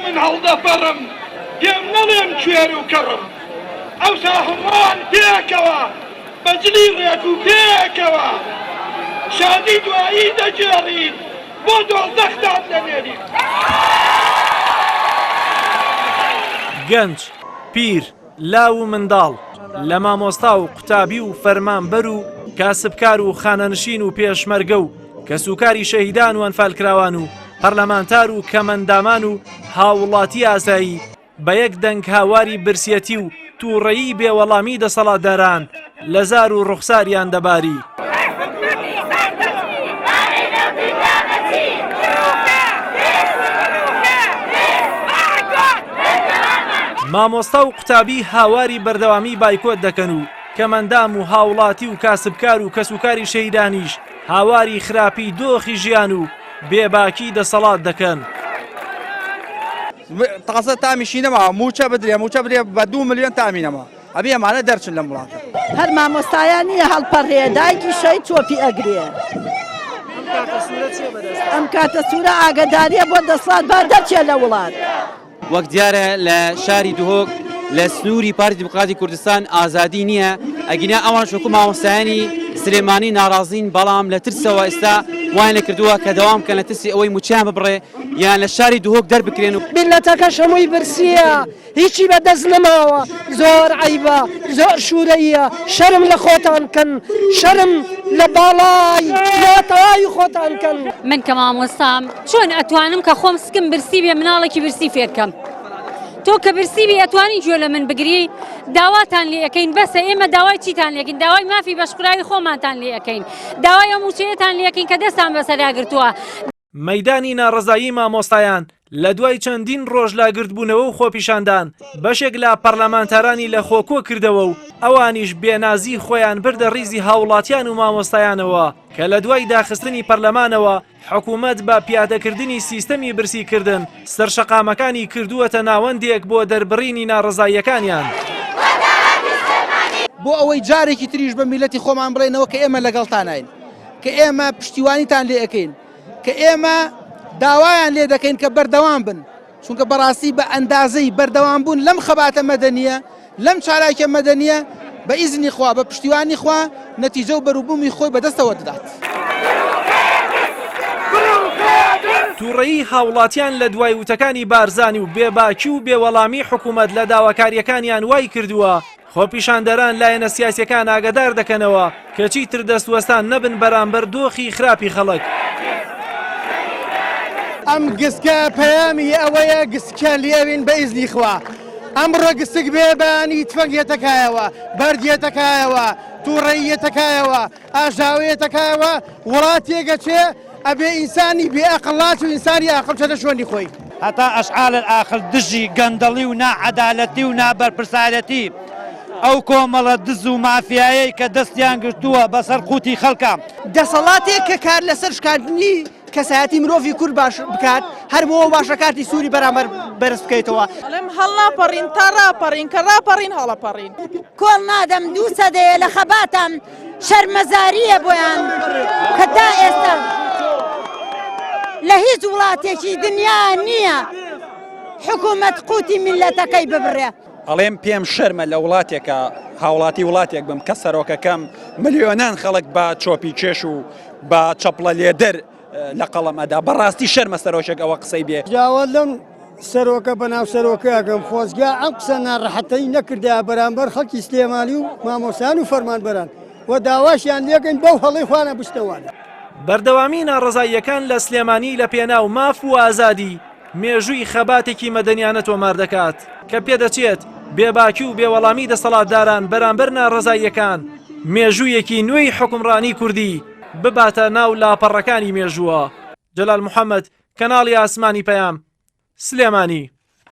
من هەڵدەپەڕم، پێم نەڵێن کوێر و کەڕم. ئەوسا هەمووان پێکەوە بە جلی ڕێک و پێکەوە شادی دوایی دەگێڕین، بۆ دۆزەختان دەنێرین. گەنج، پیر، لاو و منداڵ، لە مامۆستا و قوتابی و فەرمانبەر و کاسبکار و خانەنشین و پێشمەرگە و کەسوکاری شەهیدان و ئەنفالکراوان و پەرلەمانتار و کەمەندامان و هاووڵاتی ئاسایی بە یەک دەنگ هاواری برسیەتی و تووڕەیی بێ وەڵامی دەسەڵاتداران لە زار و ڕوخساریان دەباری. مامۆستا و قوتابی هاواری بەردەوامی بایکۆت دەکەن و کەمەندام و هاوڵاتی و کاسبکار و کەسوکاری شەهیدانیش هاواری خراپی دۆخی ژیان و بێباکی دەسەڵات دەکەن. تازە تامیشی نەماوە موچە بدرێ موچە بدرێ بە دوو ملیۆن تامی نەما ئەبێ ئەمانە دەرچن لەم وڵاتە. هەر مامۆستایا نییە هەڵپەڕێ دایکی شەهید چۆپی ئەگرێ. ئەم کاتە سوورە ئاگەداریە بۆ دەسڵات با دەرچێ لە وڵات. وەک دیارە لە شاری دهۆک لە سنووری پارتی دیموکراتی کوردستان ئازادی نییە ئەگینا ئەوان وەکو مامۆستایانی سلێمانی ناڕازین بەڵام لە ترسەوە ئێستا وایان لێکردووە کە دەوام بکەن لە ترسی ئەوەی مووچەیان ببڕێ یان لە شاری دهۆک دەربکرێن و میللەتەکەش هەمووی برسییە هیچی بە دەست نەماوە زۆر عەیبە زۆر شورەییە شەرم لە خۆتان بکەن شەرم لە باڵای ناتەواوی خۆتان بکەن. من کە مامۆستام چۆن ئەتوانم کە خۆم سکم برسی بێ مناڵێکی برسی فێرکەم تۆ کە برسی بی ئەتوانی گوێ لە من بگری داواتان لێ ئەەکەین بەسە ئێمە داوای چیتان لێکین داوای مافی بەشخوراوی خۆمانتان لێ ئەەکەین داوای ئەو موچەیەتان لێکین کە دەستان بەسەرا گرتووە. مەیدانی ناڕەزایی مامۆستایان لە دوای چەندین ڕۆژ لە گردبوونەوە و خۆپیشاندان بەشێک لە پەرلەمانتارانی لە خۆ کۆ کردەوە و ئەوانیش بێنازی خۆیان بردە ڕیزی هاوڵاتیان و مامۆستایانەوە کە لە دوای داخستنی پەرلەمانەوە حکوومەت بە پیادەکردنی سیستەمی برسیکردن سەرشەقامەکانی کردووەتە ناوەندێک بۆ دەربڕینی ناڕەزاییەکانیان. بۆ ئەوەی جارێکی تریش بە میللەتی خۆمان بڵێینەوە کە ئێمە لەگەڵتانین، کە ئێمە پشتیوانیتان لێ ئەکەین، کە ئێمە داوایان لێ دەکەین کە بەردەوام بن، چونکە بەڕاستی بە ئەندازەی بەردەوام بوون لەم خەباتە مەدەنییە، لەم چالاکیە مەدەنییە بە ئیزنی خوا، بە پشتیوانی خوا نەتیجە و بەروبوومی خۆی بەدەستەوە دەدات. توڕەیی هاوڵاتیان لە دوای وتەکانی بارزانی و بێباکی و بێوەڵامی حکومەت لە داواکارییەکانیان وایکردووە خۆپیشاندەران لایەنە سیاسیەکان ئاگادار دەکەنەوە کە چیتر دەستوەستان نەبن بەرامبەر دۆخی خراپی خەڵک. ئەم گسکە پەیامی ئەوەیە گسکە لێوین بە ئیزنی خوا ئەمڕۆ گسک بێ بەیانی تفەنگ یەتە کایەوە بەرد یەتە کایەوە توڕەیی یەتە کایەوە ئاژاوە یەتە کایەوە وڵات تێگەچێ ئەبێ ئینسانی بێ ئەقڵ لاچ و ئینسانی ئاقڵ بچێتە شوێنی خۆی. هەتا ئەشعال ئاخر دژی گەندەڵی و ناعەدالەتی و نابەرپرسایەتی ئەو کۆمەڵە دز و مافیایەی کە دەستیان گرتووە بەسەر قوتی خەڵکا. دەسەڵاتێک کە کار لەسەر شکاندنی کەسایەتی مرۆڤی کورد باش بکات، هەر بۆ باشە کارتی سووری بەرامبەر بەرز بکەیتەوە. ئەڵێم هەڵناپەڕین تا ڕاپەڕین، کە ڕاپەڕین هەڵەپەڕین. کۆڵ نادەم دوو سەدەیە لە خەباتام شەرمەزارییە بۆیان کە تا ئێستا لە هیچ وڵاتێکی دنیا نییە حکوومەت قوتی میللەتەکەی ببڕێ. ئەڵێم پێم شەرمە لە وڵاتێکا هاوڵاتی وڵاتێک بم کە سەرۆکەکەم ملیۆنان خەڵک بە چۆپی کێش و بە چەپڵە لێدەر لە قەڵەم ئەدا بەڕاستی شەرمە سەرۆکێک ئەوە قسەی بێ. داوا لەم سەرۆکە بەناو سەرۆکەکەم خۆزگا ئەم قسە ناڕەحەتەی نەکردایە بەرامبەر خەڵکی سلێمانی و مامۆستایان و فەرمانبەران و داواشیان لێکەین بەو هەڵەی خۆیانە بچنەوە. بەردەوامی ناڕەزاییەکان لە سلێمانی لە پێناو ماف و ئازادی مێژووی خەباتێکی مەدەنیانە تۆمار دەکات کە پێدەچێت بێباکی و بێوەڵامی دەسەڵاتداران بەرامبەر ناڕەزاییەکان مێژوویەکی نوێی حوکمڕانی کوردی بباتە ناو لاپەڕەکانی مێژووە. جەلال محەمەد، کەناڵی ئاسمانی پەیام، سلێمانی.